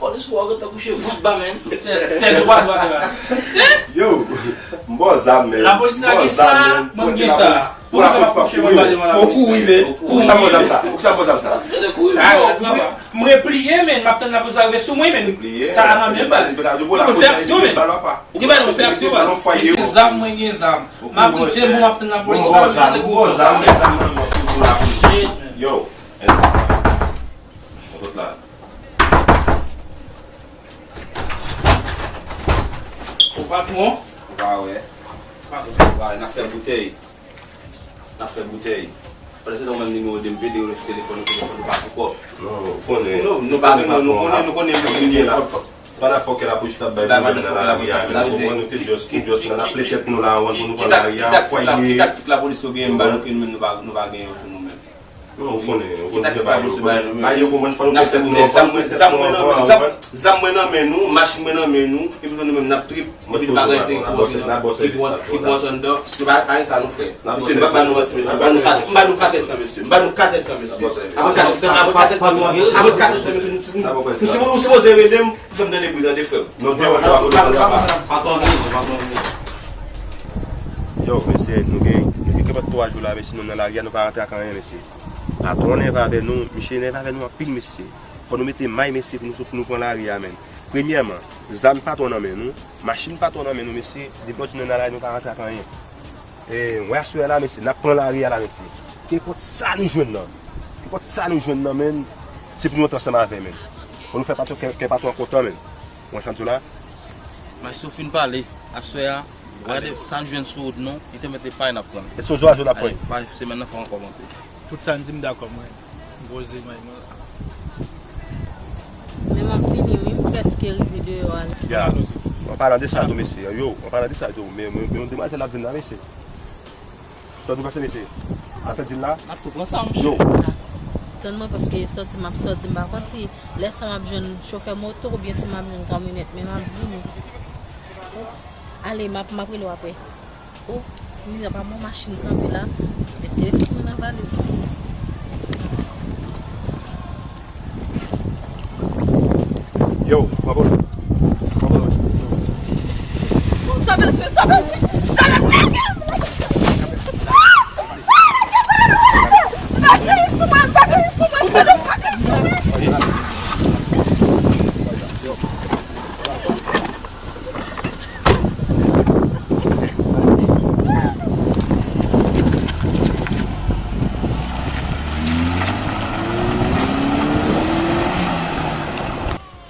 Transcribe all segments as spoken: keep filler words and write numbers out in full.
Polis ou a gentan kouche vant ba men. Tèt ou pa dwat la. Yo, m ba w zam, men. Lapolis la gen sa, mwen gen sa. Pou kisa w ap kouche vant ba devan lapolis la? Ou kouri, men. Pou kisa m ba w zam sa? Pou kisa m ba w zam sa? M repliye, men. M ap tann lapolis la rive sou mwen, men. Sa a nan men bal. Ou konn fè aksyon, men. Ou gen bal, ou fè aksyon, bal. Mesye, zam, mwen gen zam. M ap rete bon, m ap tann lapolis la, se pou zam. Shit, man. Yo. Mwen kot la. Ou patwon? Ou pa wè. Patwon. Ou pa wè, n ap fè boutèy. N ap fè boutèy. Pandan se tan ou menm nimewo de m pede ou sou telefòn ou, telefòn ou pa pou kòb. Non, ou konnen. Nou, nou pa gen, nou konnen, nou konnen moun ki gen la. Se pa nan fòkè lapolis t ap bay pwoblèm nan lari a, men ou konprann, nou te just, nou just nan ap ple tèt nou la, ou konprann, pou nou pran lari a, fwaye. Ki taktik lapolis yo genyen, m ba nou ke nou menm nou pa, nou pa genyen tou nou menm. Non, ou konnen, ou konnen jan bagay yo, ba yo konprann fò nou plen tèt nou anvan, nou plen tèt nou anvan, ou konprann? Zam mwen nan men nou, machin mwen nan men nou, epi nou menm n ap trip, epi bagay se pou antre nan, epi pou antre anndan, se pa, pa gen sa nou fè. Mesye, m pa ba nou manti, mesye, m ba nou kat, m ba nou kat èdtan, mesye, m ba nou kat èdtan, mesye. Apre kat èdtan, apre kat èdtan, mesye, nou, nou, nou, nou sipoze rele m, fè m tande bri, tande frè m. Non, non, non, non, non, non. Patwon, patwon. Yo, mesye, nou gen, gen kenpòt twa jou la, mesye, nou nan lari a, nou pa rantre ak anyen, mesye. Patwon nève avè nou, misye nève avè nou anpil, mesye. Fò nou mete may, mesye, pou nou sot, pou nou pran lari a, menn. Premyèman, zam patwon nan men nou, machin patwon nan men nou, mesye, depi lòt jou nou nan lari, nou pa rantre ak anyen. E, mwen aswè a la, mesye, n ap pran lari a la, mesye. Kenpòt sa nou jwenn nan, kenpòt sa nou jwenn nan, menn, se pou nou antre ansanm avè, menn. Fò nou fè patwon, kè, kè patwon an kontan, menn. Ou konprann sa m di w la? Mèsi, ou fin pale. Aswè a, gade sa n jwenn sou wout nou, li te mete pay n ap pran. E se yon jou a jou n ap pran. Pa semèn nan fò ankò monte. Tout sa n di m dakò, mwen. M poze may mwen. Men m ap vini, wi, m prèske rive deyò a la. Ya. An palan de sa tou, mesye, yo, an palan de sa tou, men, men, men yon demwazèl ap vin la, mesye. Sa nou pase, mesye? Afè dil la? N ap tou pran sa, monchè. Yo. Tann mwen, paske sòti m ap sòti, m pa konn si lè sa m ap jwenn chofè moto oubyen si m ap jwenn kamyonèt, men m ap vini. Ale, m ap, m ap rele w apre. O, mizè, pa bon, machin kanpe la. Met telefòn mwen nan valiz mwen. Yo, pa bon. Pa bon. Sa bèl fè, sa bèl fè, sa bèl fè.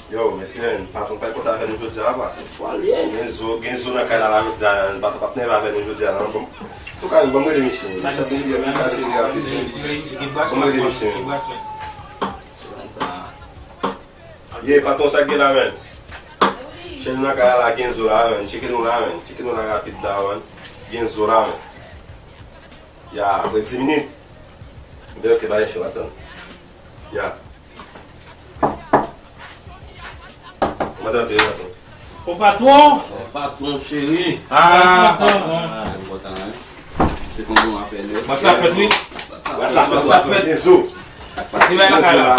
Yo, mesye, patwon pa t kontan avè nou jodi a, papa. Gen zo, gen zo nan kay la, la jodi a, patwon p ap nève avè nou jodi a, non, bon. Antouka, ban m rele misye. Misye ap vini, misye ap vini rapid. Ban m rele misye. Ye, patwon, sa k gen la, menn? Chèn nan kay la, gen zo la, menn. Tcheke nou la, menn. Tcheke nou la rapid la, menn. Gen zo la, menn. Ya, apre dis minit. Ebyen, oke, pa gen cho, atann. Ya. Kòman w ye, patwon? O patwon! O patwon cheri! Ah, patwon! Ah, enpòtan, hein? Se konbyen w ap fè lè? Bas la fèt, wi. Bas la fèt, bas la fèt. Gen zo. Gen bagay lakay la.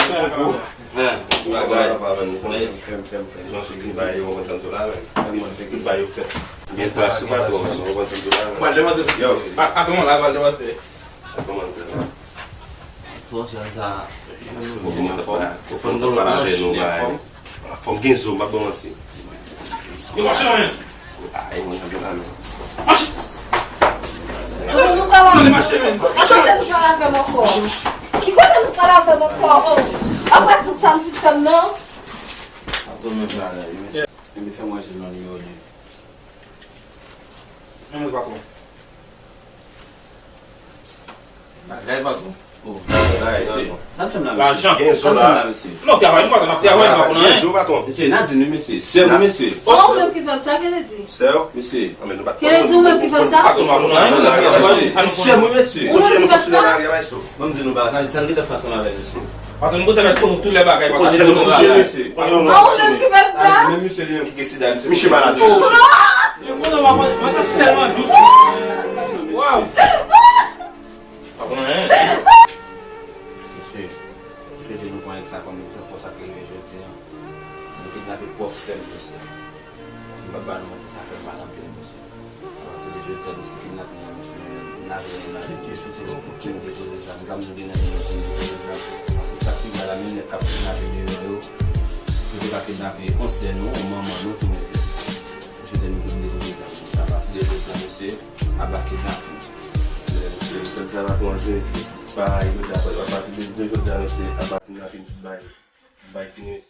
Hein, gen bagay. Papa, man, nou konnen. Fè m, fè m, fè m. Jan sou di bagay yo, mwen tann tou la, men. Tout bagay yo fèt. Gen bas sou patwon, man, mwen tann tou la, men. Pral depanse, mesye. Yo. A, a, kòman la, pral depanse? A, kòman se la? Fò jèn sa. Fò nou pale avè nou, bagay. Fò m gen zo, m pa ba w manti. Yo, mache, men. Ay, mwen, mwen, mwen. Mache! Kote nou pral avè m? Kote nou pral avè m ankò? Ki kote nou pral avè m ankò? Oh, apre tout sa nou fin fè m nan? Ap tou menm bagay, wi. Enben fè mwen jwenn nan nimewo de. Men, patwon. Bagay, patwon. Oh, bagay, mesye. Sa n fè m la, mesye? Lajan. Sa n fè m la, mesye? Non, travay nou, patwon, n ap travay nou, pa konn anyen. Gen zo, patwon. Mesye, Nadine, wi, mesye. Sè mwen, mesye. Se ou menm ki fè m sa, Kennedy? Sè w? Mesye. Kennedy, ou menm ki fè m sa? Patwon, pa konn anyen. Mesye, sè mwen, mesye. Ou menm ki fè m sa? Ban m di nou bagay, sa n gentan fè ansanm avè l, mesye. Patwon, nou kontan fè tout lè bagay, patwon. Mesye. Ah, ou menm ki fè m sa? Menm misye li menm ki gen sida, misye. Misye malad. Oh. Yo, mwen, mwen, mwen, mwen santi tèlman dous. Waw. Pa konn anyen. Mesye, m swete nou pran sa kòm egzanp konsa ke rive jodi a. Nou Yo te dosye kidnaping nan, mesye, n ap vin avèk yo, sou se yon kout men depoze zam, zam nou gen nan men nou pou n depoze zam. Paske sa ki mal a, menm nèg k ap kidnape deyò yo, yo te ka kidnape yon sè nou, yon manman nou tou, mesye. Mesye te nou pou n depoze zam. Sa pase de zam, mesye, aba kidnaping. Mesye, pèp sa pa konn jwe, pa yo ta, apati de jodi a, mesye, aba kidnaping tout bagay. Bay fini, mesye.